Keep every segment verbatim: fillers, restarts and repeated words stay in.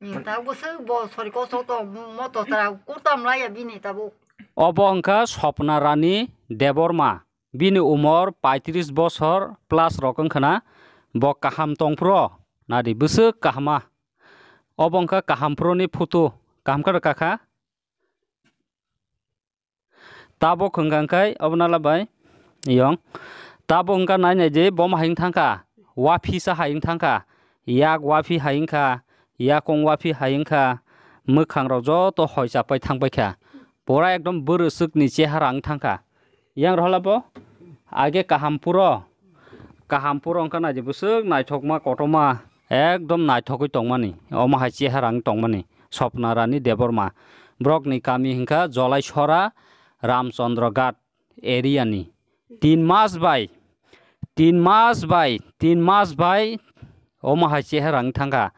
Tabuk bwswk bo sori koso to moto chwra kurtam laiya bini tabuk. Obo wngkha Swapna Rani Debbarma. Bini umor paitris bosor plus rok wngkha na. Bo kaham tongphuru nadi bwswk kahama. Obo wngkha kaham phuruni photo. Kaham khe rwkha kha. Tabuk hwnkha khe obo nala bai yong. Tabuk hwnkha nai nai di, bo ma hai wng thangkha, waphi sa hai wng thangkha, yak waphi hai wngkha, yakung waphi hai wngkha, mwkhang rok joto hoi chapai thangbai kha, pura ekdom bwrwswk ni chehara wng thangkha. Yang rohla bo age kaham phuru. Kaham phuru wngkha naidi bwswk naithokma kotorma, ekdom naithogwi tongmani. Omo hai chehara wng tongmani Swapna Rani Debbarma. Borokni kami hwnkha Jolaisora, Ramchandra Ghat area ni. Tin mas bai, tin mas bai, tin mas bai omo hai chehara wng thangkha.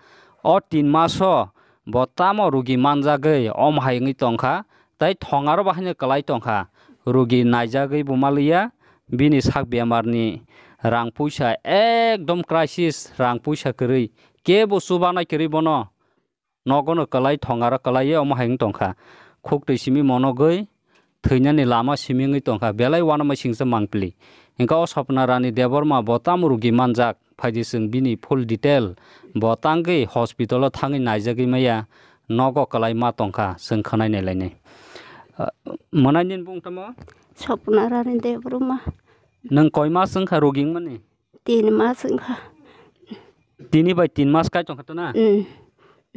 O tin maso bo tamo rugi manjagwi omo hai wngwi tongkha, tei thongaro bo haino kwlai tongkha. Rugi naijagwi bo maliya, bini sak bemarni rang puisa ekdom crisis, rang puisa kwrwi, kebo chubanai kwrwi bono. Nogono kwlai thongaro kwlaiwi omo hai wng tongkha. Khuktwi simi monogwi thwinani lama simi wngwi tongkha, belai uanama singsa mangpili. Hwnkhe o Swapna Rani Debbarma bo tamo rugi manjak, phaidi chwng bini full detail bo tangwi hospital o thangwi naijagwi maya, nogo kwlai ma tongkha, chwng khwnai nailainai. Ah, mwnai nini bung tamo? Swapna Rani Debbarma. Nwng koi mas wngkha rugi wngmani? Tin mas wngkha. Tini bai tin mas kai tongkha to na? Mm.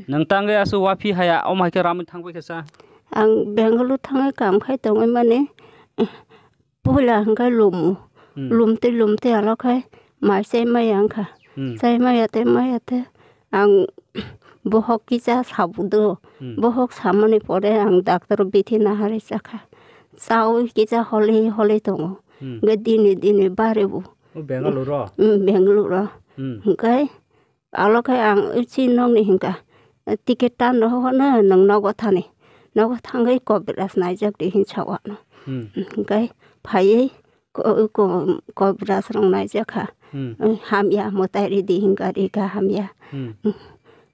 Nwng tangwi aswk waphi haya, omo hai khe ramwi thangbai khe sa? Ang Bengaluru thangwi kam khai tongwi mani, puila hwnkhe lumu. Hmm. Lumtwi lumtwi alo khai mai chai maya wngkha. Hmm. Chai maya tei maya tei ang bohok kisa sabudo. Hmm. Bohok samani pore ang doctor bithi nahari chakha. Chawi kisa holi holi tongo. Hmm. Hwnkhe dini dini baribo. O Bengaluru? Hmm, Bengaluru. Hmm. Hwnkhe Alo khe ang chini nokni hwnkha, ticket tan rw hwno nwng nogo thani. Nogo thangwi Kobiraj naijak di hin sa o ano. Hmm. Hwnkhe phaiwi ko-, ko-, Kobiraj rok naijak kha. Hmm. Hamya mwtai ridi hwnkha rikha hamya. Hmm.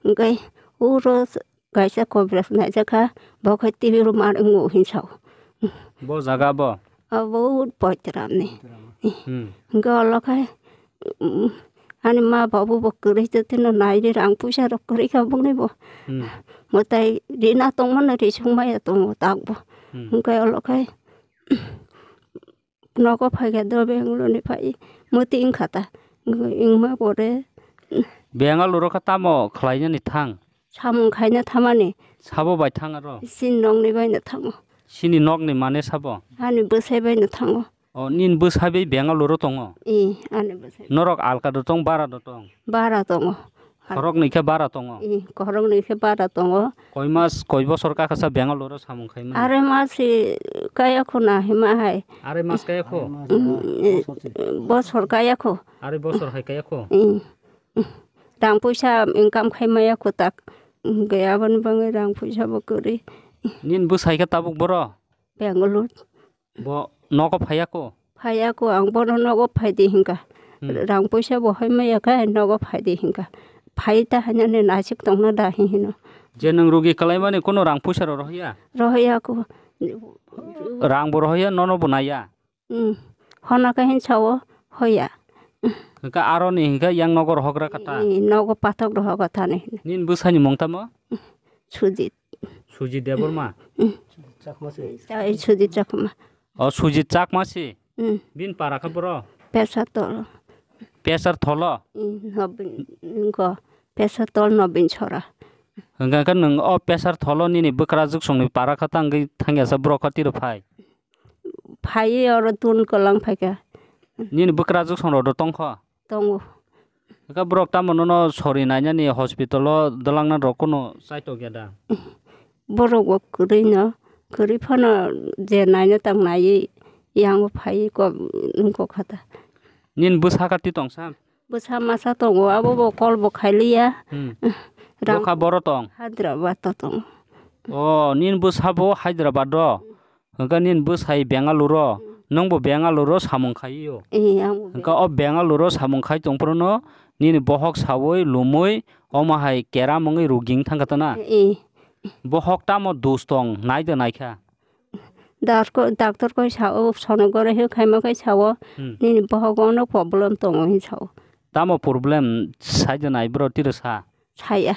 Hwnkhe uro kaisa Kobiraj naijak kha, bo khe tibiro mar wngo hin sa o. Bo jaga bo? Abo poitram ni. Hmm. Hwnkhe olo khe, mm, ani ma babu bo kwrwi tei tino nai ri rang puisa rok kwrwi kha bongni bo. Hmm. Mwtai rina tongmano risuk maya tongo tak bo. Hmm. Hwnkhe olo khe nogo phaikha do Bengaluru ni phai mwtwi wngkha ta. Wngma pore. Bengaluru khe tamo khlainani thang? Samung khaina thamani. Sabo bai thang aro? Chini nokni baino thango. Chini nokni mane sabo? Ani bwsai baino thango. O, nini bwsai bai Bengaluru tongo? Ee, ani bwsai. Norok alka do tong, bara do tong? Bara tongo. Khoroknwi khe bara tongo? Ee, khoroknwi khe bara tongo. Koi mas, koi bosor kakha sa Bengaluru samung khaimani? Are mas se kaya kho na hima hai. Are mas kaya kho? Mm, ee, bosor kaya kho. Are bosor hai kaya kho? Ee. Rang puisa income khai maya kho tak. Hwnkhe aboni bagwi rang puisa bo kwrwi. Nini bwsai khe tabuk boro? Bangalore. Bo nogo phaiya kho? Phaiya kho, ang bono nogo phaidi hwnkha. Hmm. Rang puisa bo hai maya khe nogo phaidi hwnkha. Phai ta hainani naisik tongna da hin hino. Je nwng rugi kwlaimani kunu rang puisa rw rohya? Rohya kho. Rang bo rohya, nono bo naiya? Hmm. Hona khe hin sao, hoya. Hwnkhe aroni hwnkhe yang nogo rohogra kha ta? Hmm, nogo pathok rohoga thani. Nini bwsani mung tamo? Sujit. Sujit Debbarma? Hmm. Chai Sujit Chakma. O, Sujit Chakma si? Hmm. Bini para kha boro? Pesatol. Pesar tholo? Hmm, Nobin, go. Pesatol Nobin Sora. Hwnkhe khe nwng o Pesar tholo nini bwkrajwk songni para kha tangwi thangya sa borok kha tiro phai? Phaiwi oro tun kwlang phaikha. Nini bwkrajwk songrok do tongkho? Tongo. Eka borok tamo nono sori nainani hospital o dwlangna rok kunu chaitok ya da? Borok bo kwrwi no, kwrwi phano je naina tang naiwi yango phaiwi kok, wngkok kha ta. Nini bwsa kha twi tong sa? Bwsa masa tongo, abo bo call bo khailiya. Hmm. Rang bokha boro tong? Hyderabad o tongo. O, nini bwsa bo Hyderabad o? Hwnkhe nini bwsai Bengaluru o? Hmm. Nwng bo Bengaluru o samung khai o? Ee, ang bo. Hwnkhe o Bengaluru o samung khai tong phuru no nini bohok saui lumui Omo hai keram wngwi rugi wng thangkha ta na? Eh. Bohok tamo dos tong, nai de naikha? Daktor, daktor koi sao, sonography khaima khe sao, Hmm. nini bohok ono problem tongo hin sao. Tamo problem sai de nai bro tiro sa? Saya.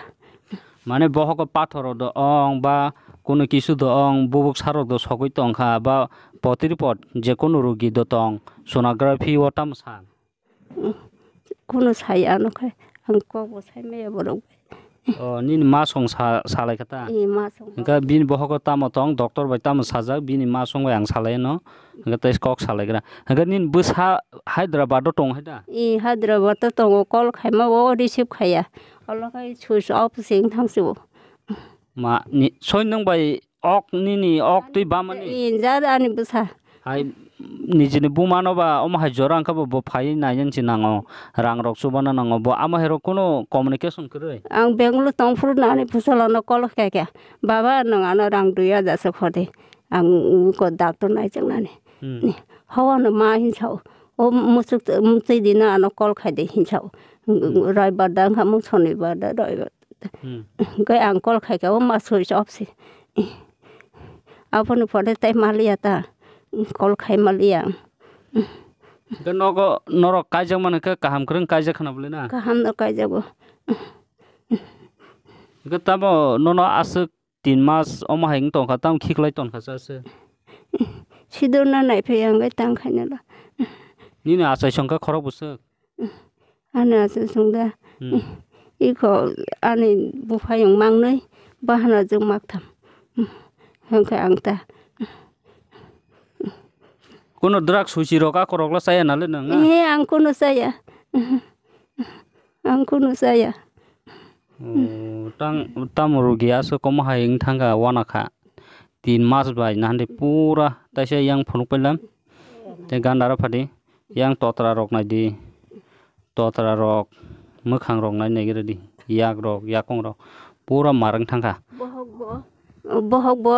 Mane bohok pathor do ong ba kunu kisu do ong, bubuk sarok do sogwi tongkha ba potirpot je kunu rugi do tong, sonography o tamo sa? Kunu sai ano khe ang kok bo sai maya borok bai. O, nini ma song sa-, salai kha ta? Ee, ma song. Hingkhe bini bohogo tamo tong, doctor bai tamo sajak, bini ma song bai ang salai no. Hingkhe tei kok salai gra. Hingkhe nini bwsa Hyderabad o tong hai da? Ee, Hyderabad o tongo, call khaima o receive khaiya. Olo khai switch off se wng thang se bo. Ma, ni, soi nwng bai Ok nini, ok twi bamani. Injak ani bwsa. Hai nijini buma no ba omo hai jora wngkha bo, bo phai nai nang si nango, rang rok chubana nango, bo ama hai rok kunu communication kwrwi. Ang Bangalore tong phuru no ani bwsala no call khe khe, "Baba, nwng ano rang dui hajar se khor di, ang ko doctor nai chang nani." Hmm. Ni, hawa no ma hin sao, "O musuk, musuk di no ano call khai di," hin sao. Hmm. Raibar da wngkha, mung sonibar da, raibar. Hmm. Hingke ang call khaikha, o ma switch off se. Aboni pore tei maliya ta, call khai maliya. Hingke nogo norok kaijak mano khe kaham kwrwng kaijak khna bwlwi na? Kaham no kaijago. Hingke tamo nono aswk tin mas omo hai wng tongkha, tamo khiklai tongkha sa se? Sidorna naiphai ang tang khainala. Nini achai songkha khorok bwswk? Ani aswk songda. Hmm. Iko ani buphayung mangnwi, bahana jwk maktham. Hwnkhe ang ta. Kuno drugs huchi rok akorok lo chaya nale nang na? Ehe, ang kuno chaya. Ang kuno chaya. Oh, tang, tamo rugi aswk omo hai wng thangkha wana kha. Tin mas bai nahande pura taisa yang phunuk pailam. Tei gandaro phadi yang totra rok naidi. Totra rok, mwkhang rok nai naigra di. Yak rok, yakung rok pura marwng thangkha. Bohok bo, bohok bo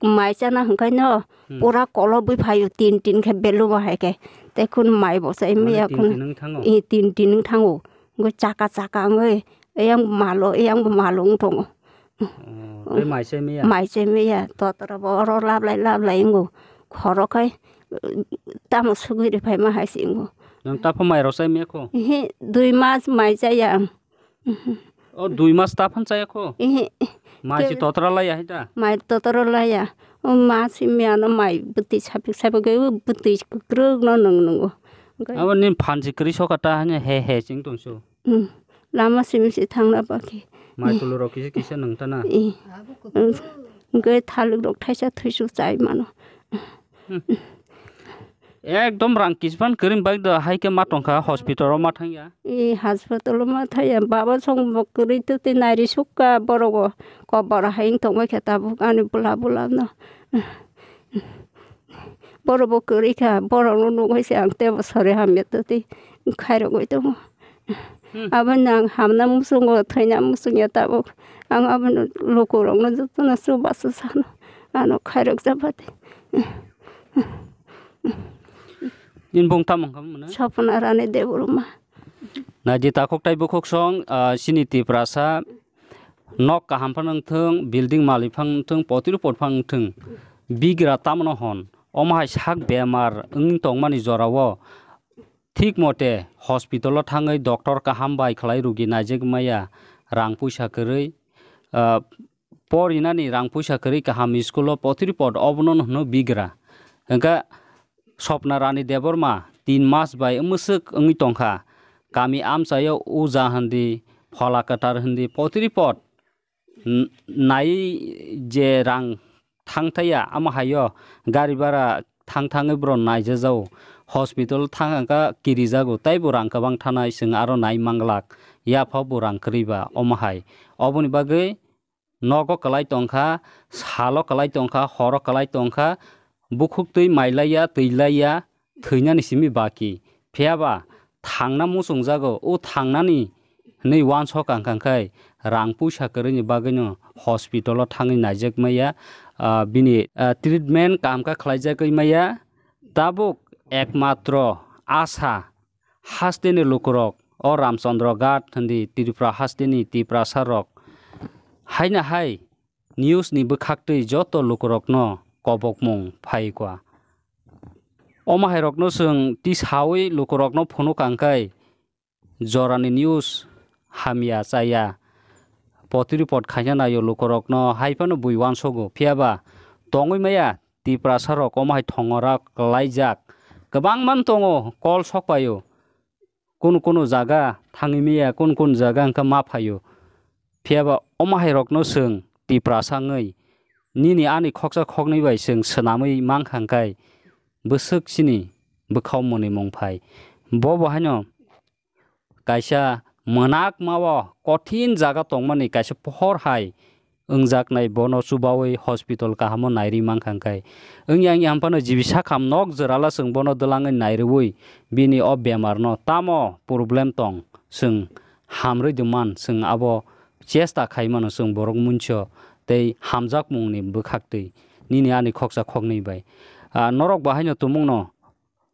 mai chana hwnkhe no Hmm. pura kolobwi phaio tin tin khe beluma hai khe. Tei khun mai bo chai Mane maya tin khun. tin wng thango? I tin tin wng thango. Wngwi chaka chaka wngwi eyang malo, eyang bo malo wng tongo. Oh, tei mai chai maya? Mai chai maya, totra bo oro lablai lablai wngo. Khoro khai, tamo sugwi rwphaima hai se wngo. Nwng tapha mai rok chai maya kho? Ehe, dui mas mai chaya ang. O dui mas taphano chaya kho? Ehe. Mai se Ke- totra laiya hai da? Mai totra laiya. O ma simi ano mai bwtwi sapik sapik khe, o bwtwi kwkrwk no nwng nwngo. Onkhe Abo nini phan se kwrwi sokha ta haino he he ching tong su. Hmm. Lama simi se thangna bakhe. Mai tulu rok kisa kisa nwng ta na. Eh. Hwnkhe thalik rok thaisa thuisu chai mano. Hmm. Ekdom rang kispan kwrwng bike do hai khe ma tongkha hospital o ma thangya. I hospital o ma thaya baba song bo kwrwi twtwi nairi sukha borogo kobor hai wng tongbai khe tabuk ani bwla bwla no. Borok bo kwrwi kha borok no nugwi se ang tebo sori hamya twtwi khairogwi tongo. Hmm. Abono ang hamna muchungo thwina muchungya tabuk ang abono lukurokno jotono chubachu sano ano khairok jabadi. Nini bung tamo wngkha mano? Sopna Rani Debbarma. Naidi takhuk tai bukhuk song, ah, chini Tiprasa nok kaham phano wngthung, building malik phano wngthung, potri pot phano wngthung, bigra tamno hwn, omo hai sak bemar wng tongmani jorao thik mote hospital o thangwi doctor kaham bai khlai rugi naijak maya, rang puisa kwrwi, ah, porinani rang puisa kwrwi kaham school o potri pot obono hwno bigra. Hwnkhe Sopna Rani Debbarma tin mas bai mwswk wngwi tongkha. Kami amchaio uja hindi, phola kwthar hindi, potri pot n-, nai je rang thangthaya, amo haio gari bara thang thangwi bro naijajao. Hospital thang hwnkha kirijago, teibo rang kwbang thanai, chwng aro nai manglak, yaphabo rang kwrwi ba omo hai. Oboni bagwi nogo kwlai tongkha, salo kwlai tongkha, horo kwlai tongkha, bukhuktwi mailaiya, twilaiya, thwinani simi baki. Phiyaba thangna muchungjago, o thangnani hwnwi uansok ang kha khai rang puisa kwrwini bagwino hospital o thangwi naijak maya, ah, bini, ah, treatment kaham khe khlaijagwi maya. Tabuk ekmatro asa hasteni lukurok O Ramchandra Ghat hindi Tripura hasteni Tiprasa rok haina hai news ni bwkhaktwi joto lukurokno kobokmung phai kha. Omo hai rokno chwng tisawi lukurokno phunuk kha hwnkhe jorani news hamya chaya poti report khaina naio lukurokno hai phano bui uansogo. Phiyaba tongwi maya Tiprasa rok omo hai thongora kwlaijak kwbangma tongo, kol sokpaio. Kunu kunu jaga thangwi maya, kunu kunu jaga hwnkhe ma phaio. Phiyaba omo hai rokno chwng Tiprasa wngwi nini ani khoksa khoknwi bai chwng swnamwi mankha hwnkhe bwswk chini bwkhao mwnwi mung phai. Bo bo haino kaisa mwnakmao kothin jaga tongmani kaisa pohor hai wngjaknai, bono chubawi hospital kahamo nairwi mankha hwnkhe. Wngya wngya hwnphano jibi sakham nok jwrala chwng bono dwlangwi nairwi bini o bemarno tamo problem tong chwng hamrwi dwman, chwng abo chesta khaimano chwng borok munsio tei hamjakmungni bwkhaktwi nini ani khoksa khoknwi bai. Ah, norok bo haino tumungno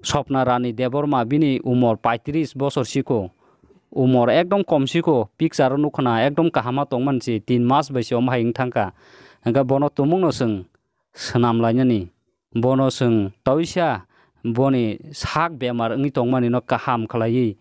Swapna Rani Debbarma, bini umor paitris bosor siko, umor ekdom kom siko, picture o nukha na ekdom kaham ma tongmani se, tin mas bai se omo hai wng thangkha. Hwnkhe bono tumungno chwng swnam lainani, bono chwng toisa boni sak bemar wngwi tongmani no kaham khlaiwi,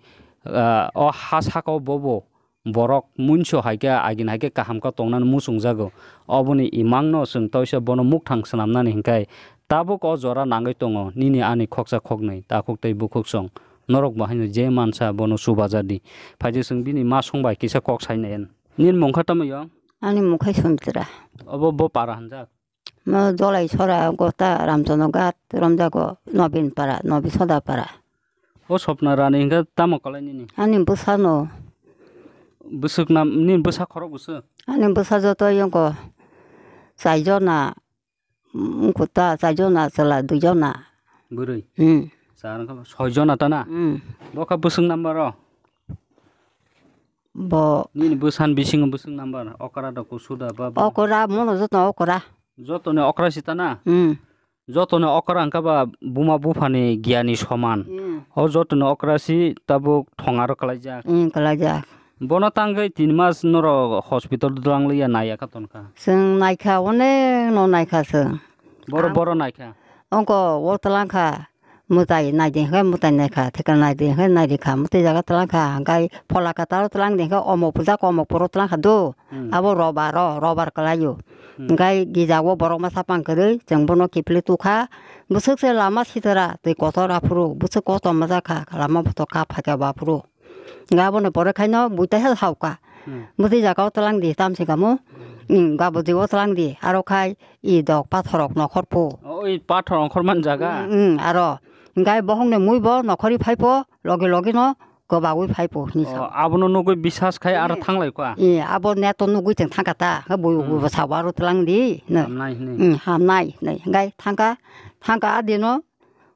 ah, o ha saka o bobo borok munso hai khe agin hai khe kaham khe tongnani muchungjago. Oboni imangno chwng toisa bono mukthang swnamnani hinkhe tabuk o jora nangwi tongo nini ani khoksa khoknwi takhuk tei bukhuk song. Norok bo haino je mansa bono chubajar di. Phaidi chwng bini ma song bai kisa kok sai nai. Nini mung kha tamo yo? Ani mung khai Sumitra. Obo bo para hanjak? Mo Jolai sora gota Ramchandra Ghat romjago Nobin para, Nobin Soda para. O Swapna Rani hinkhe tamo kwlai nini? Ani bwsano. Bwswk nam, nini bwsa khorok bwswk? Ani bwsa joto yongo chai jona, mm, kuta chai jona, chwla dui jona. Bwrwi? Hmm. Char wngkha soi jona ta na? Hmm. Bo kha bwswk number o? Bo. Nini bwsan bisingo bwswk number? Okra da, kusu da, ba, ba? Okra, mono joto okra. Joto ni okra si ta na? Hmm. Joto ni okra wngkha ba buma buphani giyani soman. Hmm. O joto ni okra si tabuk thongaro kwlaijak. Hmm, kwlaijak. Bono tangwi tin mas norok hospital dwlang liya naiya kha tonkha. Chwng naikha, onek no naikha chwng. Boro, ang boro naikha. Ongko o twlang kha. Mwtai naidi hwnkhe mwtai naikha, thwkra naidi hwnkhe nairikha, mwtai jaga twlangkha, hwnkhe phola kwtaro twlangdi hwnkhe omok pujak omok poro twlangkha do. Hmm. Abo robar o, robar kwlaio. Hmm. Hwnkhe gija o borok masa pang kwrwi, chwng bono kiphilwi tukha. Bwswk se lama sitra, twi kotor aphuru, bwswk kotor majakha, lama bothor kap phaikha bo aphuru. Hwnkhe aboni pore khaino buita hel hauka. Hmm. Bwtwi jaga o twlang di, tamsi kamo. Hmm. Hmm, gabujio twlang di, aro khai i dok pathorok nokhor po. O, i pathor ongkhor man jaga? Hmm, hmm, aro. Hwnkhe bohongni mui bo nokhorwi phai po, logi logi no kwbaui phai po hinwi sa. O, abono nugwi bisas khai aro thanglai kha? Eh, abo neto nugwi chwng thangkha ta, hwnkhe bui, hmm, bui bo sabo aro twlang di, hinwi. Hamnai hinwi. Hmm, hamnai hinwi. Hwnkhe thangkha, thangkha a dino,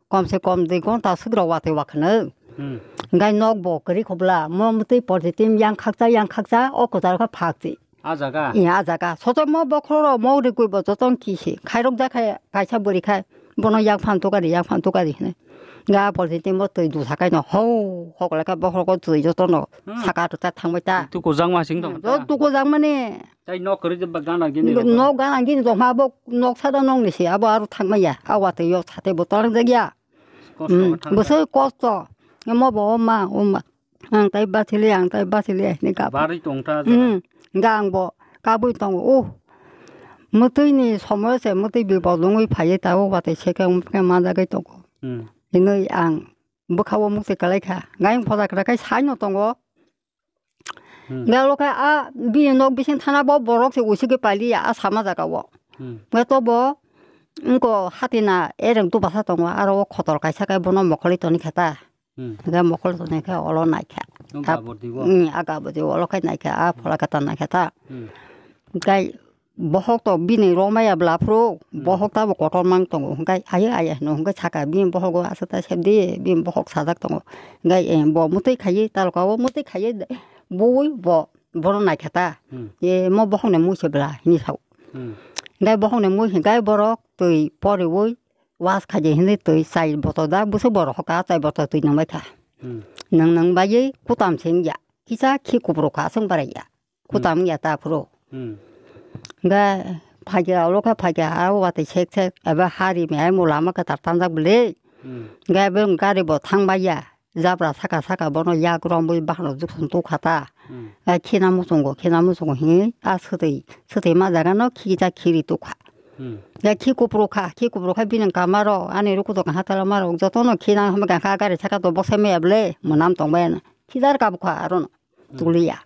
kom se kom dui gonta swk rok watwi wakhwno. Hmm. Hwnkhe nok bo kwrwi khobla, mo mwtwi porti tim yang khakcha, yang khakcha, o kwcharo khe phakchi. Ah jaga? Iya, ah jaga. Soto mo bokhorok mo rikui bo joto kisi. Khairok ja khai kaisa bwrwi khai. Bono yang phan tukari, yang phan tukari hwnwi. Hwnkhe porti tim bo twi dusa khai no ho, hokla khe bokhorok twi joto no, hmm, saka rwta thangbai ta. Tuku jangma sing tong ta? Tuku jangmani. Tai nok kwrwi je ba gana gini rok. Nok gana gini rok ma bo nok sada nok ni se abo aro thangmaya. A watwi yo sate bo talang jagya. Kosto, hmm, thang bwswk kosto. Mo bo ma, o ma. Ang tai bachili, ang tai bachili, hini kap. Bari tong ta jaga. Hmm, ga ang bo kabui tongo. Oh. Mwtwi ni somoy se mwtwi bipod wngwi phaiwi ta o watwi se khe wng khe ma jagwi tongo. Hmm. Hinwi ang bwkha o mwtwi kwlai kha. Ga ang phoda kwrwi khai sai no tongo. Hmm. Hwnkhe oro khe a bini nok bising thana bo borok se uisigwi pailiya a sama jaga o. Hmm. Hwnkhe to bo wngko hatina ereng tubasa tongo, aro o khotor kaisa khe bono mokhorwi toni khe ta. Hmm. Hwnkhe mokhorwi toni khe olo naikha. O gabur di o? Hmm, a gabur di o, olo khe naikha, a phola khe ta naikha ta. Hmm. Hwnkhe bohok to bini romaya bla phuru, hmm, bohok tabo kotor mang tongo, hwnkhe aye aye hwno hwnkhe saka bini bohogo aswk ta sebdi bini bohok sajak tongo, hwnkhe, eh, bo mwtwi khaiwi talka o mwtwi khaiwi bui bo bono naikha ta, hmm, eh, mo bohokni mui se bla hinwi sao, hmm, hwnkhe bohokni mui hwnkhe borok twi poriwi wash khaidi hinwi twi chai botol da bwswk borok hoka chai botol twi nangbaikha. Hmm. Nwng nwng baiwi kutam se wngya. Kisa khi kupro kha aswk barai ya. Hmm. Kutam wngya ta phuru. Hmm. Ga phaikha, olo khe phaikha, aro watwi sek sek, eba hari mehai mo lama kwthar tanjak bwle. Hmm. Ga ebe gari bo thang baiya. Jabra saka saka bono yak romwi bahano jukson tukha ta. Hmm. Ga khina muchungo, khina muchungo hinwi a swtwi, swtwi ma jaga no khikisa khiri tukha. Hmm. Ga khi kupro kha, khi kupro kha bini kama rok, ani rukudo kaha tala ma rok, jotono khina hamya kha gari saka to boksa maya bwle, mwnam tong bai ano. Khijar kha bwkha arono. Hmm. Tuliya.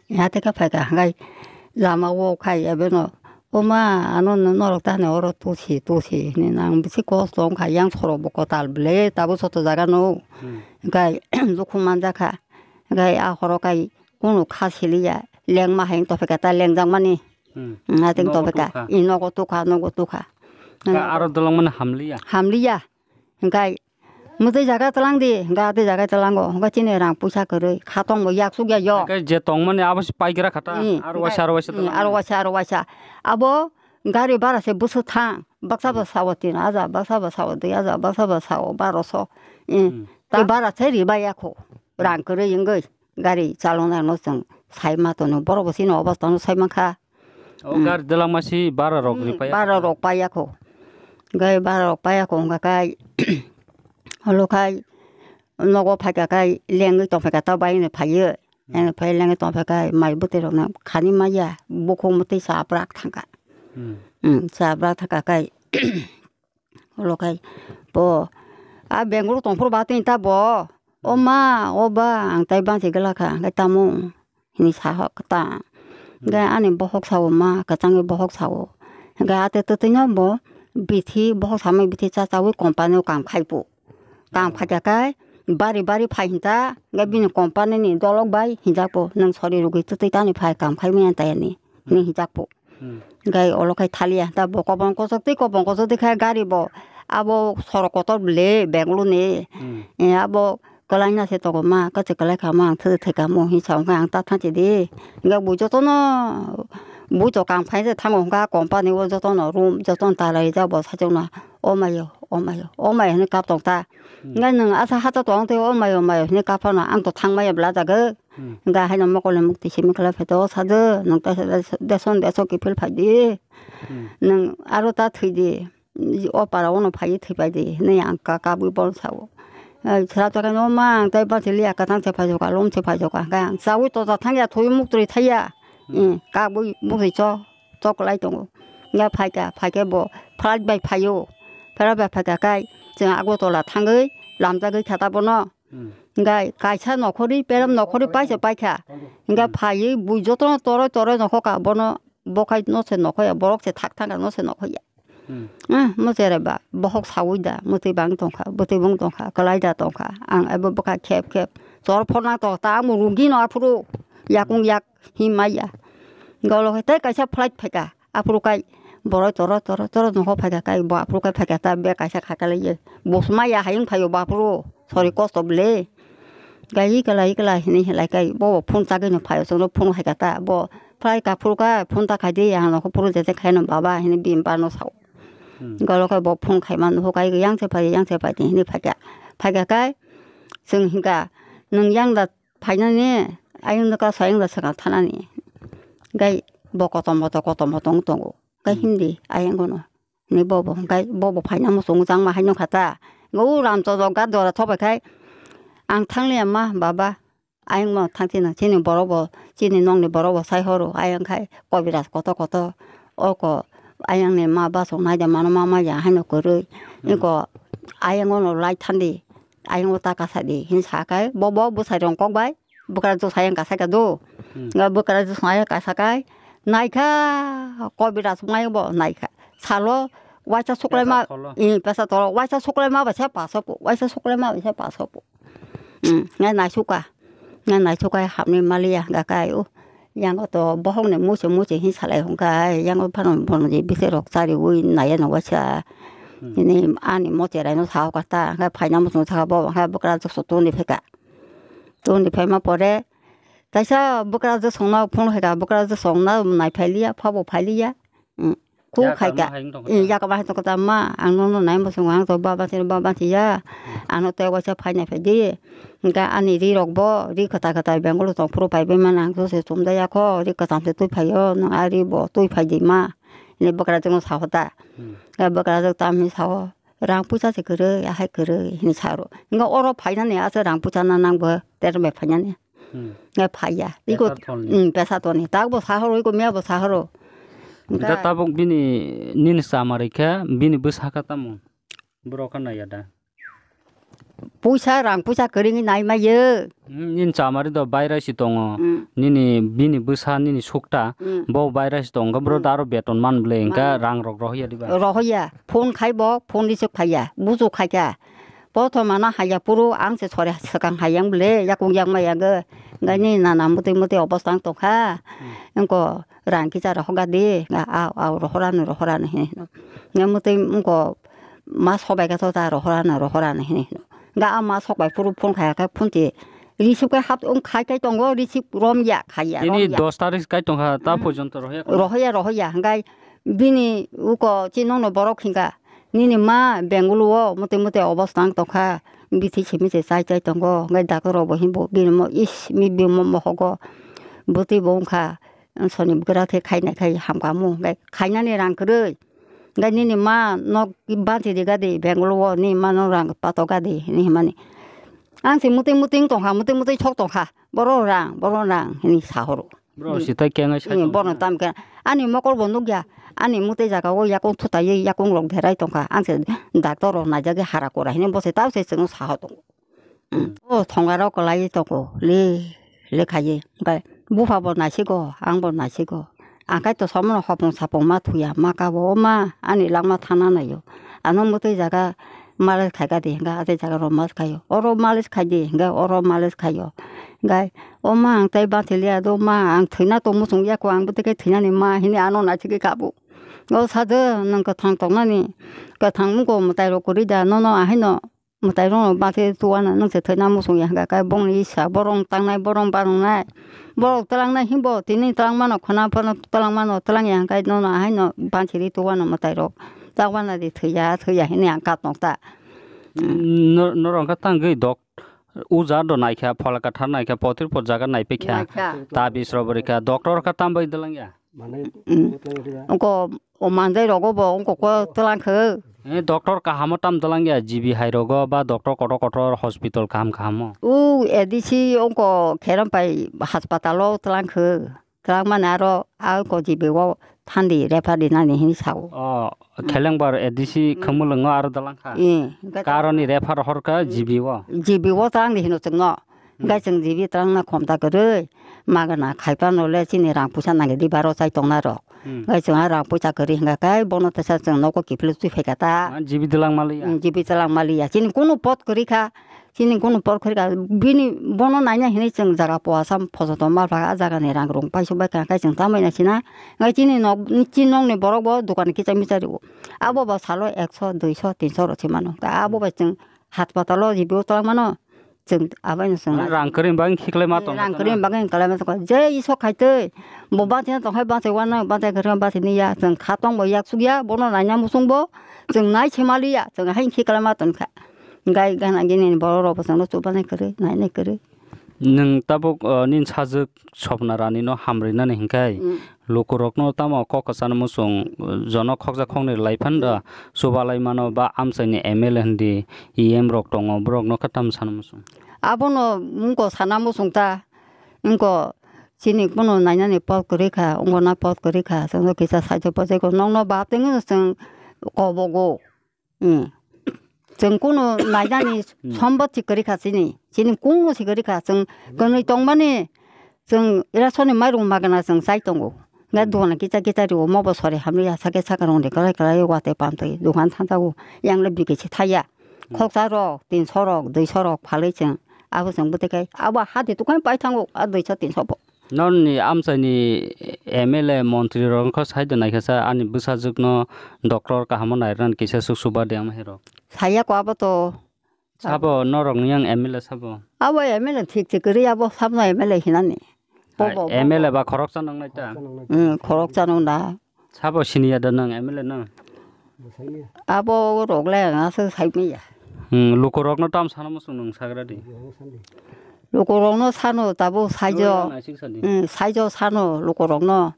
Yate khe phaikha hwnkhe lama o khai ebe no, "O ma, ano no-, norok ta hwnwi oro tusi, tusi," hinwi nang bisi kosto wngkha, yang sorok bo kwtal bwle, tabuk joto jaga no. Hmm. Hwnkhe lukhung manjakha, hwnkhe a horo khai kunu kha siliya, lengma hai wng tongphaikha ta, lengjakmani. Hmm. Hwnkhe nogo tongphaikha, tukha. I nogo tukha, nogo tukha. Hwnkhe aro dolongmani hamliya? Hamliya. Hwnkhe mwtwi jaga twlang di, hwnkhe a twi jaga tlango, hwnkhe chini rang puisa kwrwi, khatong bo yak suk ya yo. Hwnkhe je tongmani abo se paigra kha ta, hmm, aro waisa, aro waisa, hmm, twlang aro mani. Waisa, aro waisa. Abo gari bara se bwswk thang, baksa bo, hmm, sao tin hajar, baksa bo sao dui hajar, baksa bo sao baroso. Hmm. Hmm. Tei bara se ribai ya kho, rang kwrwi wngwi. Gari chalonai no chwng sai ma tongo, borok bo chini obostha no sai mankha. O, hmm, gari delak masi bara rok, hmm, ri paiya bara kho. Rok paiya kho. Gai bara rok paiya kho wngkha kai, olo khai nogo phaikha kai lengwi tongphaikha ta bai no phaiyo. Hmm. Eno phai lengwi tongphaikha mai bwtwi rok no khani maya bukhuk mwtwi cha bwrak thangkha. Hmm. Hmm, cha bwrak thangkha kai. Ulo khai bo, "A Bengaluru tongphuru ba tini ta bo? O ma, o ba, ang tai bangsi gala kha, hwnkhe tamo?" hinwi sa hok ta. Hwnkhe ani bohok sao ma, kwchangwi bohok sao. Hwnkhe ate twtwino bo bithi, bohok samwi bithi cha chawi company o kam khai phu. Kam khaikha khai bari bari phai hinta, hwnkhe bini company ni dolok bai hinjak phu, "Nwng sori rwgwi twtwi tani phai kam khai manya tayani," hinwi hinjak phu. Hmm. Gai olo khai thaliya ta bo kobong kosok tei kobong kosok tei khai gari bo abo sorok kotor bwle Bengaluru ni. Hmm. Eh, abo kwlaina se tongo ma, kachi kwlai kha ma, ang thwi thwi kha mo hinwi sa wngkha ang ta thangchi di. Hwnkhe bo jotono bo to kam khai je thango hwnkha company o jotono room jotono ta lai ja bo sachokno, "O mayo, o mayo, o mayo," hinwi kap tong ta. Hmm. Hwnkhe nwng asa hacha tong tei, "O mayo, mayo," hinwi kap phano ang to thang maya bwla jaga. Hmm. Hwnkhe haino mokolni mukti simi kwlai phai tong, "O sadu, nwng ta deson deso kiphil phai di. Hmm. Nwng aro ta thwi di. O para o no phaiwi thwi pai di," hinwi ang ka-, kabwi bono sao. Ai, sra ta khe, "O ma, ang tai bachili ya, kwthang se phai joka, lom se phai joka," hwnkhe ang chawi toja thang ya, thwi muktwi thai ya. Hmm. Hmm, kabwi muktwi cho, cho kwlai tongo. Hwnkhe phaikha, phaikhe bo flight bai phaio. Flight bai phaikha khai chwng Agartala thangwi lamjagwi kha ta bono. Hmm. Hwnkhe kaisa nokhorwi, peram nokhorwi paisa paikha. Hwnkhe, hmm, phaiwi bui jotono toroi toroi nokhokha, bono bokhai no se nokhoya, borok se thak thangkha no se nokhoya. Hmm. Ah, mo cherai ba, bohok saui da, mwtwi bang tongkha, bwtwi bung tongkha, kwlai da tongkha. Ang abo bwkha khep khep chor phor nang tongkha, ta ang bo rungino aphuru yakung yak him maya. Golo hai tei kaisa flight phaikha, aphuru kai boroi toro toro toro nokhok phaikha, kai bo aphuru kai phaikha, ta bag kaisa khakalaiye. Bo se maya hayung phaio bo aphuru, sori kosto bwle. Gai ikala ikala hinwi hinlai kai bo phone chagwi no phaio, chwngno phone haikha ta bo. Phai ka phuru ka phone ta khai di, ang nokho phuru jete khaino baba hinwi bini bano sao. Hmm. Galo kai bo phone khaima nuhuk kai yang se phai yang se phai hinwi phaikha. Phaikha kai chwng hinkha, "Nwng yang da phainani, ayung da kasa yang da swkang thanani." Gai bo kotom boto kotom boto wng tongo. Kai, hmm, hindi ayang gono. Ni bobo, hwnkhe bobo phaina muchungo changma hai nukha ta. Hwnkhe o Ramchondro gat dora thok bai khai, "Ang thangliya ma, baba, ayang ma thangchi nang chini borok bo, chini nokni borok bo sai horo," ayang khai Kobiraj kotor kotor, oko ayangni ma bachok naide mano ma maya haino kwrwi. Hmm. Eko ayang ono lai thandi, ayang o ta kasa di, hin sa khai, bobo bwsai rong kok bai. Bwkra jwk sayang kasa khe do. Hmm. Nga bwkra jwk sayang kasa kai naikha, Kobiraj wngmani bo naikha. Salo waisa suklai ma, pesa tholo. Ih, pesa tholo. Waisa suklai ma bai se paso po. Waisa suklai ma bai se paso po. Hmm, nga naisuka. Nga naisuka hamni maliya ga kai o. Yango to bohok ni musi musi hin salai hongkai. Yango phano bono je bisi rok chari ui naya no waisa. Hmm. Ini ani mocherai no sao kata. Nga phaina muchung saka bo nga bwkra jwk so tuni pheka. Toni phaima pore, kaisa bwkra jwsongno phone khaikha, bwkra jwsongno naiphai liya, phabo phai liya. Mm. Khu Ya, khai kama ka. Hai wng tong kha. Yakama hai tong kha ma, ang nono nai muchungo, ang to baba sini baba siya. Ano to waisa phaina phai di. Hingke ani ri rok bo, ri kwtal kwtal Bengal tong phuru pai bai mano, ang to se chum da ya kho, ri kwtal se twi phai o, no ari bo twi phai di ma. Ni bwkra jwk no sa ho ta. Hmm. Ga bwkra jwk tam hi sa o. Rang puisa se kwrwi, ahai kwrwi, hini sa ro. Hingke oro phainani asa rang puisa na nang bo, ter bai phainani. Hmm. Ngai phaiya. Iko, Pesa tholni. Hmm, pesa toni. Tak bo sahoro, iko miya bo sahoro. Hingke Ngai tabuk bini nini chamari khe, bini bwsa khe tamo? Borok khe naiya da. Puisa, rang puisa kwrwngwi nai maiyo. Hmm, nini chamari do virus si tongo. Hmm. Nini, bini bwsa, nini sukta, Hmm. bo virus si tongo. Bro Hmm. da aro beton man ble, hingke Mano. rang rok rohya diba? Rohya. Phone khai bo, phone receive khaiya. Buju khaikha. Pothom ano haya phuru ang se sori swkang hayang bole, yakung yakma yangwi. Ngai ni nana mwtwi mwtwi obostang tongkha. Hmm. Engko rang kisa rohorga di, nga au, au, rohorano, rohorano, hino. Nga mwtwi engko ma sobai kha to ta rohorano, rohorano, hino. Nga a ma sokbai phuru phone khaya kha phone ti receive khe hap wng khai khai tongo, receive rom ya, khaya, Ini rom ya. dos tarik kai tongkha, ta Hmm. porjonto rohya kha. Rohya, rohya, ngai bini uko chi nongno borok hinga. Nini ma Bengaluru o mwtwi mwtwi obostang tongkha, bithi simi se chai chai tongo, hwnkhe doctor rok bo himbo bini mo is mi bini mo mohogo bwtwi bo wngkha, soni bwkra khe khainai khai hamkha mu, hwnkhe khainani rang kwrwi, hwnkhe nini ma nok bansi riga di Bengaluru o, nini ma nok rang patok ga di hinwi himani. Ang se mwtwi mwtwi wng tongkha, mwtwi mwtwi sok tongkha, boro rang, boro rang hinwi sahoro. Bro, Hmm. sita kengai sai Hmm, tong bono na. Tam khe ani mokol bo nukya, ani mwtai jaga o yakung thutai yakung rok derai tongkha, ang se doctor rok naijagwi hara kora hini bo se tao se chwng saha tongo. Hmm. O thonga rok kwlai tongo, le, le khaiwi, hwnkhe bupha bo naisigo, ang bo naisigo, ang khai to somono hopung sapung ma thuya, ma kabo, o ma, ani langma thana naio, ano mwtai jaga malis khaika di, hwnkhe a tei jaga rok malis khaio, oro malis khai di, hwnkhe oro malis khaio, hwnkhe O ma, ang tai bati liya do ma, ang thwina tongmo chwng ya kho, ang bwtwi khe thwinani ma hini ano naisingwi kabo. O sado nwng kwthang tongnani, kwthang wngkho mwtai rok kwrwi da, nono ahaino mwtai rok bati tuwano nwng se thwina muchung ya hwnkha khe bongni isa borok tangnai borok baroknai, borok twlangnai himbo tini twlang mano khwna phano twlang mano twlang ya hwnkhe nono ahaino bati ri tuwano mwtai rok, tak wana di thwiya thwiya hini ang kap nokta. Nor-, norok wngkha tangwi dok. Uja do naikha, phola kwthar naikha, potir pot jaga naipaikha. Naikha. Tabis rok bo rikha, doctor kha tam bai dwlangya? Manai Mm. Wngko o manjai rogo bo wngko ko twlang kho. Eh, doctor kahamo tam dwlangya, G B hai rogo ba doctor kotor kotor hospital kaham kahamo? U A D C wngko Kherampai haspatalo twlang kho. Twlangmani aro a ko G B o thandi refer rinani hinwi sao. O, Khelengbar A D C Mm. Khumulwngo aro dalangkha. Eh, hwnkhe Karoni refer horkha G B o. G B o twlang di hino chwngno. Hwnkhe Mm. chwng G B twlangna khomta kwrwi, magana khaiphano le chini rang puisa nangdi baro chai tongnarok. Mm. Hwnkhe chwng a rang puisa kwrwi hwnkha khe bono teisa chwng nogo kiphilwi twi phaikha ta. Ah, G B twlang maliya. Mm, G B twlang maliya. Chini kunu pot kwrwi kha. Chini kunu por khorika bini bono naina hinwi chwng jaga puasam phojoto ma pha, a jagani rang rung paisuk bai kha, khe chwng tambai na sina. Ngai chini nok, chini nokni borok bo dokan kicha micha rio. Abo bo salo ekso, duiso, tinso rw se mano. Abo bai chwng haspatalo jibo twlang mano. Chwng abai no chwng Mane rang kwrwi bagwi khiklai ma tong rang kwrwi bagwi kwlai ma tong. Je iso khaitwi bo bachina tong khai bachai wana bachai kwrwi bachai ni ya. Chwng kha tong bo yak suk ya, bono naina muchung bo. Chwng nai se mali ya, chwng hai khiklai ma tong kha. Gai gana gini borok rok bwskango chubanai kwrwi, nainai kwrwi. Nwng tabuk, uh, nini sajwk Swapna Rani no hamrwi nani hinkhai, Mm. lukurokno tamo kok kwchana muchung, uh, jono khokjak khoknwi lai phan da, Mm. chubalai mano ba amchaini M L A hindi, E M rok tongo, borokno khe tamo sana muchung? Abono wngko sana muchung ta, wngko chini bono nainani pot kwrwi kha, wngkona pot kwrwi kha, chwngno kisa saichok pochai ko, nokno bap tengwi chwng kobogo. Hmm. Chwng kunu nainani Hmm. Sombot si kwrwi kha chini. Chini kunu si kwrwi kha. Chwng kwnwi tongmani chwng rasoni mairum magana chwng chai tongo. Hwnkhe Hmm. Dogana kicha kicha rio, mobo sori hamli ya, sake saka rongni kwlai kwlai watwi pamtwi dogan thanjago. Yangle bikisi thaiya. Hmm. Khoksa rok, tinso rok, duiso rok phalwi chwng. Abo chwng bwtwi khai, abo hati tukhai pai thango, a duiso tinso bo. Noni amchaini M L A montri rok wngkha sai de naikha sa ani bwsajwk no doctor kaham o nairwknani kisa suk suba de ama hero. Saya ko abo to. Sabo norok ni yang M L A sabo. Abo M L A thik thik kwrwi abo sabno M L A hinani. Bobo, bobo. M L A ba khoroksa nang nai ta. Hmm, khoroksa nang na. Sabo siniya da nang M L A nang? Abo rok le ang aswk sai manya. Hmm, lukurokno tam sana muchung nung sagra di. Lukurokno sano tabuk saijo. Naisik sadi. Hmm, saijo sano lukurokno.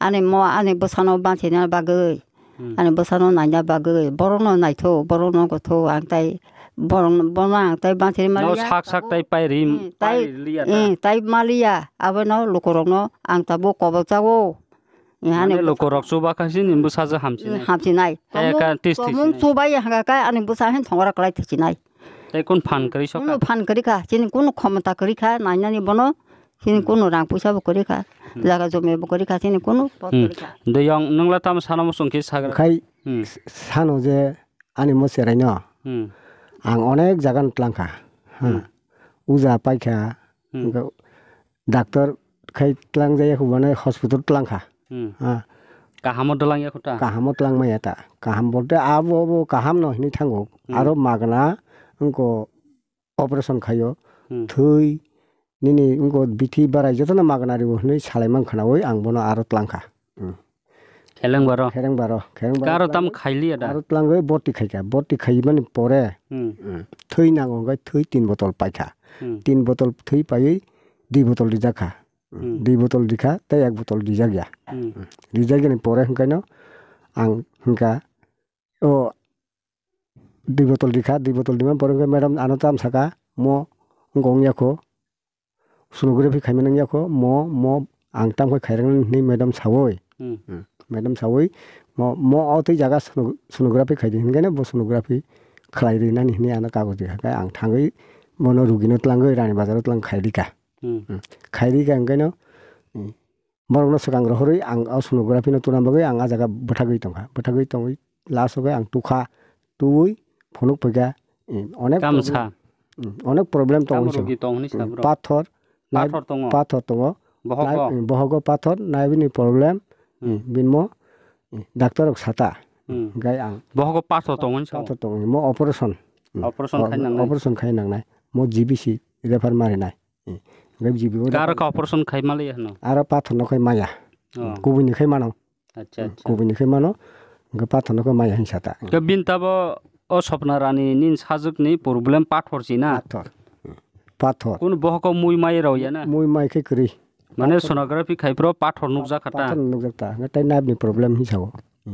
Ani mo, ani bwsano banchina bagwi. Hmm. Ani bwsano naina bagwi. Borokno naitho, borokno gotho, ang tai borokno, bono ang tai banchiri maliya. No sak sak tai pairi, hmm, tai, pairi liya ta. Hmm, tai maliya. Abono lukurokno ang tabuk kobok jago. Ani lukurok chuba kha sini bwsajwk hamsinai. Hamsinai. Kaya ka tis tis sinai. Tomung chubai hwnkha khe ani bwsa hin thongora kwlai thisinai. Tei kun phan kwrwi sokha? Kunu phan kwrwi kha, chini kunu khomota kwrwi kha, nainani bono, chini kunu rang puisa bo kwrwi kha, jaga jomi bo kwrwi kha, chini kunu pot kwrwi kha. Deyong, nwngla tamo sana muchung khe sagra? Khai sano je ani mo cheraino ang onek jaga no tlang kha. Uja paikha, Doctor khai tlangjaya hubane hospital tlangkha. Hmm. Ah. Kahamo dwlangya kho ta? Kahamo tlangmaya ta. Kaham bolte abo bo kaham no hinwi thango. Hmm. Aro magna wngko operation khayo. Hmm. Thwi nini wngko bithi barai jotono magna riwo hinwi salai man khwnawi ang bono aro tlangkha. Hmm. Kheleng baro. Khereng baro, khereng baro. Karo tam khailiya da? Aro tlangwi borti khaikha. Borti khaimani pore, hmm, hmm, thwi nango hwnkhe thwi tin botol paikha. Hmm. Tin botol thwi paiwi dui botol rijakha. Hmm. Dui botol rikha tei ek botol rijakya. Hmm. Hmm. Rijakya ni pore hwnkhe no ang hwnkha, o dui botol rikha, dui botol rimani pore hwnkhe madam ano tam saka, mo wngkha wngya kho. Sonography khaimani wngya kho, mo, mo ang tamo khe khairoknani hinwi madam sawi. Hmm. Hmm. Madam sawi, mo, mo o twi jaga sono-, sonography khaidi hinkheno bo sonography khlai rinani hinwi ano kagoj rikha khe ang thangwi bono rugino tlangwi Rani Bazaro tlang khairikha. Hmm. Hmm. Khairikha hinkheno, hmm, borokno swkang rohorwi ang o sonography no tuna bagwi ang ah jaga bwthagwi tongkha. Bwthagwi tongwi last o khe ang tukha, tubui phunuk phaikha, eh, onek problem, mm, onek problem tongo. Tamo hinwi rogi tong hinwi sa bro? Pathor, nai-, pathor tongo? Pathor tongo. Bohogo? Nai-, eh, bohogo pathor, naibini problem, hmm, eh, binmo, eh, doctor rok sata. Hmm. Gai ang. Bohogo pathor tongo hinwi sa? Pathor tongo, mo operation. Hmm. Operation khai nangnai? Operation khai nangnai. Mo G B C refer marinai. Hmm. Gai G B C o refer. Aro kha operation khai maliya hwno? Aro pathor no khai maya. Oh. Kubui ni khai mano. Acha, acha. Kubui ni khe mano, hwnkhe pathor no khe maya hinwi sa ta. Khe bini tabo o Swpna Rani nini sajwk ni problem pathor si na? Pathor. Pathor. Kunu bohok o mui mai rw ya na? Mui mai khe kwrwi. Mane sonography khai phuru pathor nukjak kha ta? Pathor nukjak ta. Hwnkhe tei nerve ni problem hinwi sa o.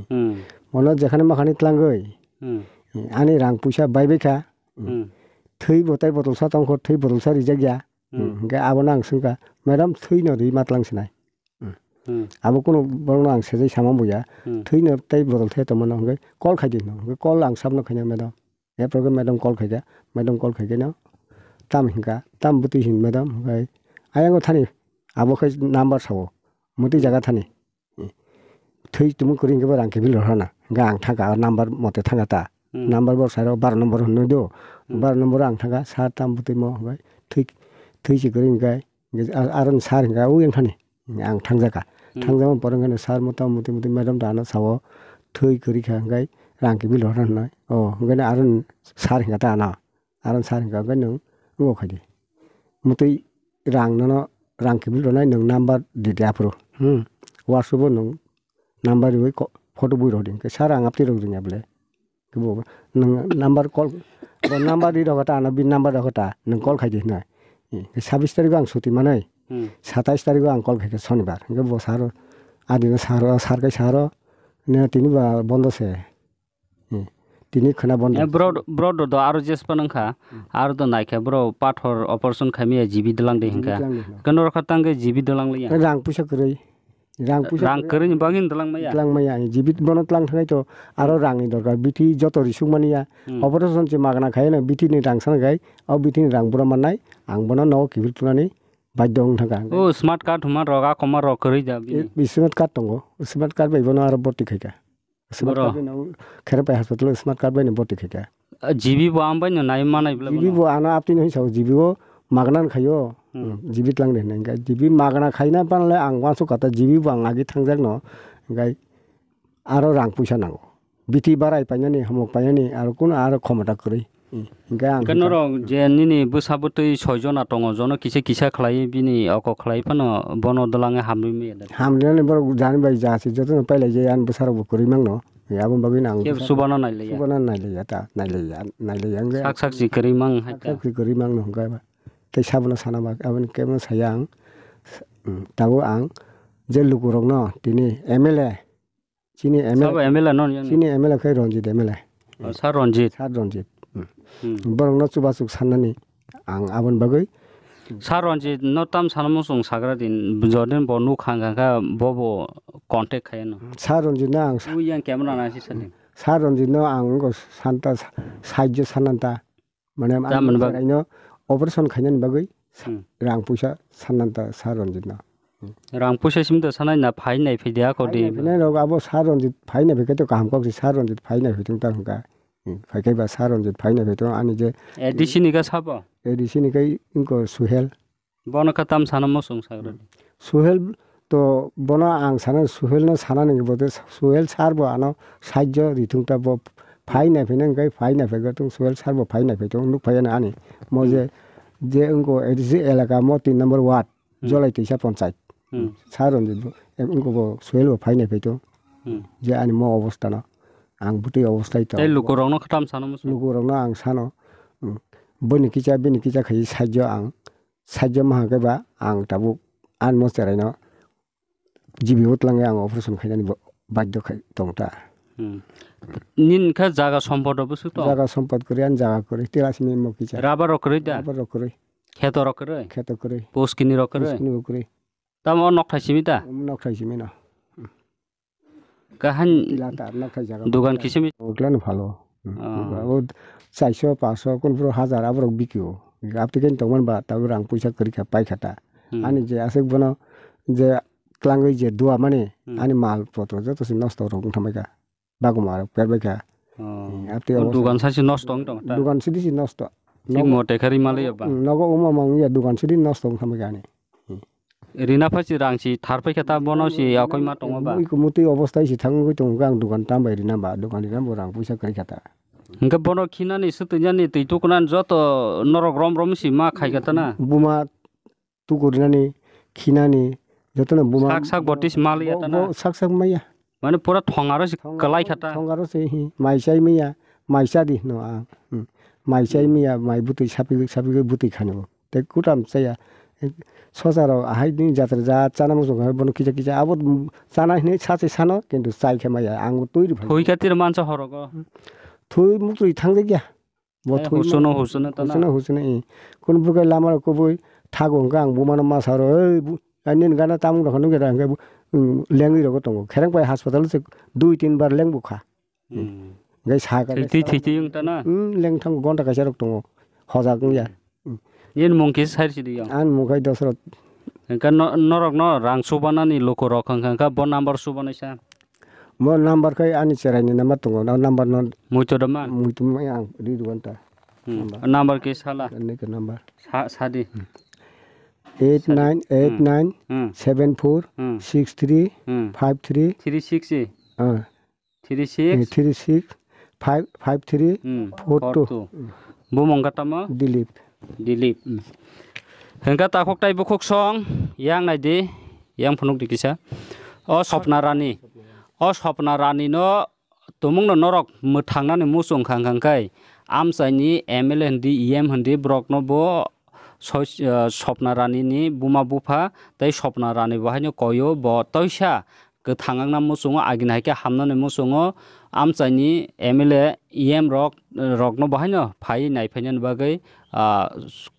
Hmm. Bono jekhani makhani tlangwi. Hmm. Ani rang puisa bai bai kha. Hmm. Thwi bo tei botol sa tong kho, thwi botol sa rijak ya. Hmm. Hwnkhe abono ang swngkha, "Madam, thwi no rwi ma tlang sinai." Hmm. Hmm. Abo kunu borokno ang sejai sama buya. Hmm. Thwino tei bodol the tongmano hwnkhe call khai di hwno. Hwnkhe call ang sabno khaina madam. Apro khe madam call khaikha. Madam call khaikhe no tam hinkha. Tam bwtwi hin madam hwnkhe ayang thani abo khe number sao. Mwtwi jaga thani. Thwi tumung kwrwi hwnkhe bo rang kibil rohorna. Hwnkhe ang thangkha o number mote thangkha ta. Hmm. Number bo saro baro number hwnwi do. Hmm. Baro number o ang thangkha sir tam bwtwi mo hwnkhe thwi thwi si kwrwi hwnkhe. Hwnkhe ar-, aro ni sir hwnkha, "Ui, wng thani." Ang thangjakha. Hmm. Thangjakma pore hwnkhe sir mota moti moti madam da ano sao, "Thwi kwrwi kha hwnkhe rang kibil rohor hwnwi." O, hwnkhe aro ni sir hwnkha ta ano. Aro ni sir hwnkha, "Hwnkhe nwng wngo khaidi. Motwi rang nono rang kibil ronai nwng number di de aphuru. Hmm. WhatsApp o nwng number riwi ko-, photo bui rohdi." Hwnkhe, "Sir, ang aptwi rok ringya bwle." Bo nwng number call, bo number ri rokha ta, ano bini number rokha ta, nwng call khai di hwnwi. Sabis tarikh o ang suti manwi, hmm, satais tarikh o ang call khaikha sonibar. Hwnkhe bo saro, adino saro, sar kai saro, "Ne tini ba bondo se." Hmm. Tini khwna bondo. Eh, bro, bro do, do aro jespa nang kha, hmm, aro do naikha bro, pathor operation khaimaya G B dwlang de hwnkha. Dwlang de hwnkha. Khe norok kha tang khe G B dwlang liya. Rang puisa kwrwi. Rang puisa rang kwrwi ni bagwi dwlang maya? Dwlang maya, ani jibit bono tlang thangai to, aro rang ni dorkar, bithi joto risuk mani ya. Hmm. Operation se magna khai no bithi ni rang sana khai, o bithi ni rang bura mannai, ang bono nogo kiphil tunani baidho wng thangkha. O smart card hwnma rok, a koma rok kwrwi da bini? E, smart card tongo, smart card bai bono aro borti khaikha. Smart card bai no Kherepai hospital o smart card bai no borti khaikha. Ah, G B bo ang bai no nai manai bwle bono? G B bo ano aptwi no hinwi sao, G B o magna wng khaio. Hmm. Hmm, G B tlang de hinwi hwnkhe G B magna khaina panle ang uansuk kha ta G B bo ang agi thangjak no, hwnkhe aro rang puisa nango. Bithi barai painani, hamok painani, aro kuno aro khomota kwrwi. Hingke ang Hingke norok je nini bwsa bwtwi soi jona tongo, jono kisa kisa khlai bini oko khlai phano bono dwlangwi hamrwi maya da? Hamrwinani borok jani bai ja se jotono pailai jai ani bwsarokbo kwrwi mangno. Aboni bagwi ang Kebo bwsa- subana nailaiya? Subana nailaiya ta, nailaiya, nailaiya hingke Sak sak si kwrwi mang hai ta? Sak sak si kwrwi mangno hingke ba. Tei sabono sana ba, aboni kebono saya ang, mm, tabuk ang je lukurokno tini M L A, chini M L A, Sabo M L A no yang? Chini M L A khe Ranjit M L A. Oh, Sir Ranjit. Sir Ranjit. Mm. Hmm. Borokno chubasuk sannani ang aboni bagwi. Sir Ranjit no tam sana muchung sagra din, jodin bo nuk hang hang kha, bo bo contact khaya no. Sir Ranjit no ang sa- Ui yang camera na si sani. Sir Ranjit no ang wngkha santa sa-, sahajyo sananta. Mane Tamoni bag- aino operation khainani bagwi sa-, Hmm. rang puisa sannanta Sir Ranjit no. Rang puisa simi to sanai na phai nai phai dia ko di. Phai nai phai nai rok abo Sir Ranjit phai nai phai khe to kaham kok si Sir Ranjit phai nai phai tong ta hwnka. Hmm, phai khe ba Sir Ranjit phai nai phai tong ani je A D C ni ga sabo? A D C ni kai inko Suhel. Bono kha tam sana muchung sagra di. Suhel to bono ang sana Suhel no sana ni bote Suhel sir bo ano sahajyo ri thung ta bo phai nai phai nang kai phai nai phai tong Suhel sir bo phai nai phai tong nuk phai ani mo je je inko A D C elaka mo tin number ward Hmm. Jolai Teisa Panchayat. Hmm. Sir Ranjit bo, em, wngkha bo Suhel bo phai nai phai tong. Hmm. Je ani mo obostha no, ang bwtwi obosthai tong. Tei lukurokno kha tam sano muchung? Lukurokno ang sano, hmm, bini kisa, bini kisa khai sahajyo ang, sahajyo maha khe ba ang tabuk ani mo cheraino G B o twlangwi ang operation khainani bo-, badhyo khai tong ta. Hmm. Nini kha jaga sompot rok bwswk tong? Jaga sompot kwrwi, ani jaga kwrwi, tila simi mo kisa. Rubber rok kwrwi da? Rubber rok kwrwi. Kheto rok kwrwi? Kheto kwrwi. Puskini rok kwrwi? Puskini bo kwrwi. Tamo o nokthai simi ta? Um, nokthai simi no. Kaham Tila ta nokthai jaga. Dugan kisimi? Oglano phalo. Hmm. Ah. Abo chaiso, paso, kunphuru hajar aborok bikio. Abtwi khe tongmani ba tabuk rang puisa kwrwi kha pai kha ta. Hmm. Ani je aswk bono je twlangwi je dua mani Hmm. ani mal potro joto se nosto rok wng thamai kha. Baguma rok perbai kha. Oh. Hmm, abtwi O obo dugan sa- saisi nosto wng tong ta? Dugan sidi si nosto. Thik Nogo- mote kha ri maliya ba? Hmm, nogo uma ma wngya dugan sidi nosto wng thamai kha ani. Hmm. Rina phaisi rang si thar phai kha ta bono si yakoi ma tongo ba? Mui kumui twi obosthai si thangwi tongo ang dukan tam bai rina ba dukan rina bo rang puisa kwrwi kha ta. Hingke bono khinani swtwi yani twi tukunani joto norok rom rom si ma khai kha ta na? Buma tukurinani khinani jotono buma Sak sak bo twi si ma liya bo- ta na? Bo sak sak maya. Mane pura thongaro se Thongaro- kwlai kha ta. Thongaro se hi, mai chai miya, mai cha di hino ang. Hmm. Mai chai Hmm. miya, mai bwtwi sapigwi, sapigwi bwtwi khani bo. Tei kutam chaya. Sosa rok ahai ni jatra ja chana muchung kha bono kisa kisa abo chana hinwi sachi sano kintu chai khe maya ang twi ri phai. Thui kha tira mansa horogo. Thui muktwi thang jak ya. Bo Eh, thwi husuno, husuno tana. Husuno, husuno, eh. Kun bukai lama rok kubui thago hwnkha ang bumano ma saro, "Ei, bu-, ai nini gana tamung rok nugui ra," hwnkhe bu, um, lengwi rogo tongo. Khereng pai hospital se dui tin bar leng bukha. Hmm. Hwnkhe sa ka Thwi, thwi, thwi, thwi wng tana? Hmm, leng thang gonta kaisa rok tongo. Hojak wngya. Hmm. Yen mung kisa sai si di yang? An mung khai Dosrot. Hwnkhe no-, norok no rang subanani luku rok hwnkha hwnkha bo number subanai sa? Mo number khai ani cherai ni number tongo, o number no Muito da man. Muito mai ang ri duan ta. Hmm. Number. Number ke sala. Ani ke number. Sa, sadi. Hmm. Eight nine eight nine Hmm. seven four Hmm. six three Hmm. five three. Three six e. Ah. Three six. Eh, three six five five three Hmm. four two. Four two. Bumung kha tamo? Dilip. Dilip. Hmm. Hwnkha takhuk tai bukhuk song, yang nai di, yang phunuk di kisa. O Sopna Rani. O Sopna Rani no tumung no norok mwthangnani muchung khang khang khai. Amchaini M L A hindi, E M hindi borok no bo soi-, ah, Sopna Rani ni buma bupha tei Sopna Rani bo haino koyo bo toisa kwthang wngna muchungo, agini hai khe hamnani muchungo amchaini M L A, E M rok, rokno bo haino phaiwi naiphainani bagwi, ah,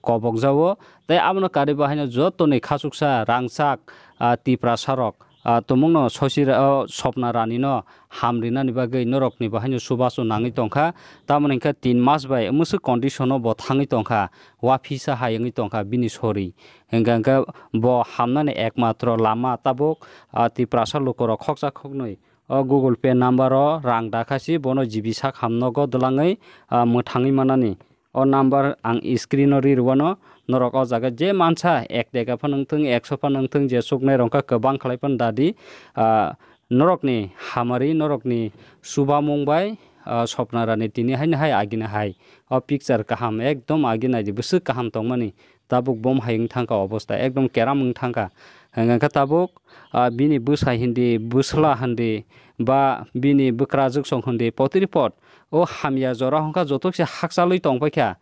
kobokjago. Tei abono karwi bo haino jotoni khachuksa rangchak, ah, Tiprasa rok, ah, tumungno sosi ra-, o Sopna Rani no ham rinani bagwi norokni bo haino chubachu nangwi tongkha. Tamoni hwnkhe tin mas bai mwswk condition o bo thangwi tongkha, uaphisa hai wngwi tongkha bini sori. Hingkha hingkhe bo hamnani ekmatro lama tabuk, ah, Tiprasa lukurok khoksa khoknwi o Google Pay number o rang dakha si bono G B sak ham nogo dwlangwi, ah, mwthangwi manani. O number ang screen o ri rwano, norok o jaga je mansa ek taka phano wngthung, ekso phano wngthung, je chuknai rwngkha kwbang khlai phano dadi, ah, norokni hamari, norokni chubamung bai, ah, Swapna Rani tini haino hai agini hai. O picture kaham, ekdom agi naidi, bwswk kaham tongmani. Tabuk bom hai wng thangkha obostha, ekdom keram wng thangkha. Hwnkhe tabuk, ah, bini bwsa hindi, bwsla hindi, ba bini bwkrajwk song hindi, potripot o hamya jora hwnkha jotok se hakchalwi tongpaikha.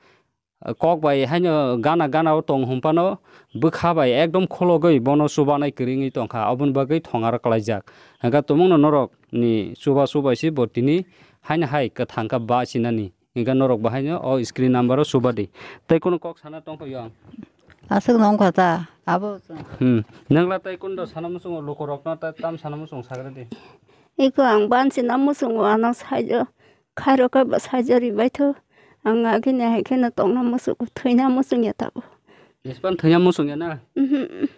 Kok bai haino gana gana o tong hwnphano bwkha bai ekdom khologwi bono chubanai kwrwngwi tongkha, oboni bagwi thongar klaijak. Hwnkhe tumungno norok ni chuba chubai se bo tini haino hai kwthang kha ba sinani. Hwnkhe norok bo haino o screen number o chuba di. Tei kunu kok sana tongkha yang. Aswk nong kha ta, abo. Hmm. Nwngla tei kundo sana muchungo lukurokno tei tam sana muchung sagra di. Iko ang bansi na muchungo ano saijo. Khairok khe bwsai jori baitho. Ang agini hai kheno tongna muchungo, thwina muchungya tabuk. Ispan thwina muchungya na? Mhm.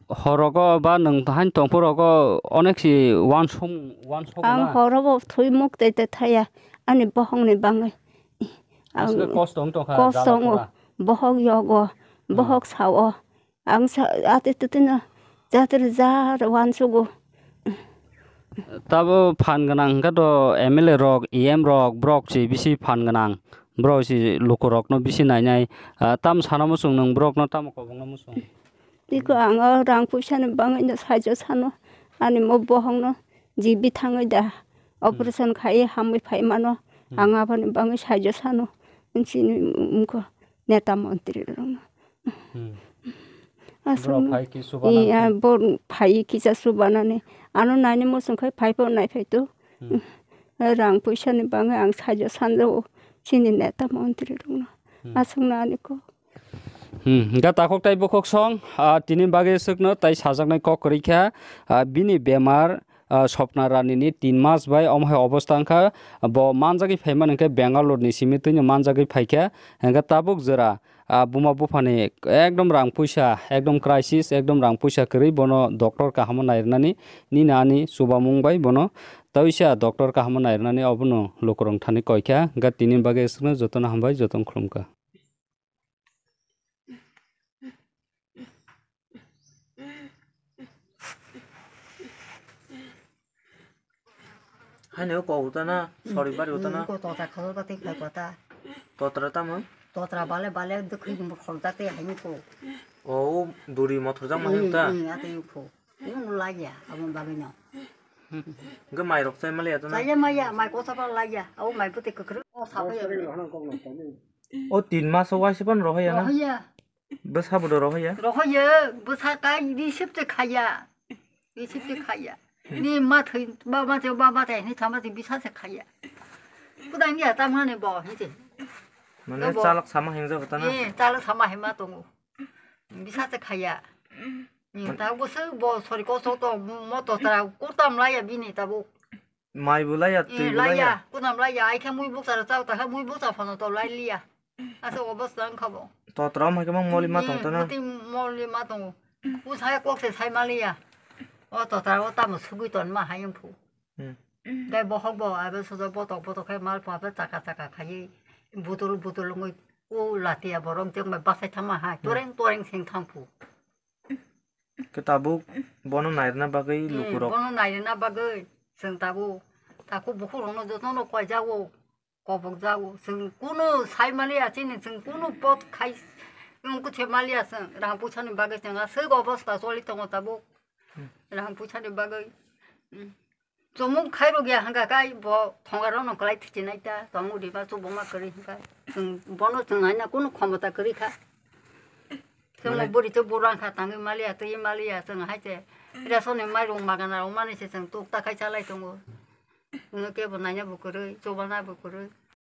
Horogo ba nwng hain tongphorogo onek si wansong, wansong. Ang na? Horogo thwi muk tei tei thaya. Ani bohongni bangwi. Ang aswk kosto wng tongkha, kosto jala wngo. Pura. Bohok yogo, hmm, bohok sao. Ang sa ati tutino jatir jar wansugo. Tabo phan gwnang hwnkhe to M L A rok, E M rok, borok se bisi phan gwnang. Borok se lukurokno bisi nainai. Ah, tamo sana muchung nwng borokno tamo kobongno muchung? Tiko ang o rang puisa ni bangwi no saijo sano. Ani mo bohong no jibi thangwi da. Hmm. Operation khai hamwi phai mano. Hmm. Ang aboni bangwi saijo sano. Chini umko neta montri rok no. Hmm. Aswk. Borok phai kisa chubanani. Iya, borok phai kisa chubanani. Ano naini muchung khai phai pho nai phai to. Hmm. Rang puisa ni bangwi ang saijo sanjao chini neta montri rokno. Hmm. Aswk nani kok. Hmm. Ga takhuk tai bukhuk song, ah, tini bagwi swkno tai sajaknai kok kwrwi kha, ah, bini bemar, ah, Swapna Rani ni tin mas bai omo hai obostha wngkha, bo manjagwi phaimani hwnkhe Bangalore ni simi twino manjagwi phaikha, hwnkhe tabuk jora, ah, buma buphani ekdom rang puisa, ekdom crisis, ekdom rang puisa kwrwi bono doctor kahamo nairwnani nini ani chubamung bai bono tawisa doctor kahamo nairwnani obono lukurok thani koikha, hwnkhe tini bagwi swkno jotono hambai, jotono khulumkha. Haino kok utana, sori bari utana. Hmm, ko tota kholo ta tei khai kota. Totra tamo? Totra bale bale dukhi kholo ta tei haino ko. O, o duri mothor jang ma haino ta? Hmm, hmm, ate yukho. Yung laya, amo bagino. Hwnkhe mai rok chai maliya to na? Chaya maya, mai kosa pa laya. Abo mai puti kwkrwi. O sapai ya. O tin mas o waisa pan rohoya na? Rohoya. Bwsa bodo rohoya? Rohoya, bwsa kai di sip te khaya. Di sip te khaya. Ni ma thwi, ba ma te, ba ma te, ni thama te bisa se khaya. Kudang ya tam hane bo, ni te. Mane bo. Chalak sama hengja kota na? Eh, chalak sama hema tongo. Bisa se khaya. Ni ta bwsa bo sori koso to mo to tra kurtam laya bini tabo. Mai bo laya, twi bo laya. Laya, kunam laya, ai khe mui bukcha rw chao, ta khe mui bukcha phano to lai liya. Aswk obostha wng kha bo. Totra wng khe mang moli ma tong tana. Moti moli ma tongo. Bwsai kok se sai ma liya. O totra o tamo sugui ton ma hai wng phu. Hmm. Tei bohok bo abo sojo botok botok khe mal pha chaka chaka khai butul butul wngwi o latiya borok tei basai thang ma hai toreng toreng seng thang phu. Khe tabuk bono nairwna bagwi lukurok. Bono nairwna bagwi chwng tabuk takhuk bukhukrokno jotono koijago, kobokjago. Chwng kunu sai maliya chini, chwng kunu pot khai wng kuthe maliya chwng. Rang puisani bagwi chwng aswk obostha choli tongo tabuk. Hmm. Rang puisani bagwi. Hmm. Chumuk khairok ya hwnkha khe bo thongarokno kwlai thichinai ta, tongmung rima chubuma kwrwi hwnkha. Chwng bono chwng haino kunu khomota kwrwi kha. Chwng mane bwrwi tei bura wngkha tangwi maliya, twi maliya, chwng hai se resonni mairung magana rok mani se chwng tuk ta khai chalai tongo. Chwngno kebo naina bo kwrwi, chubana bo kwrwi.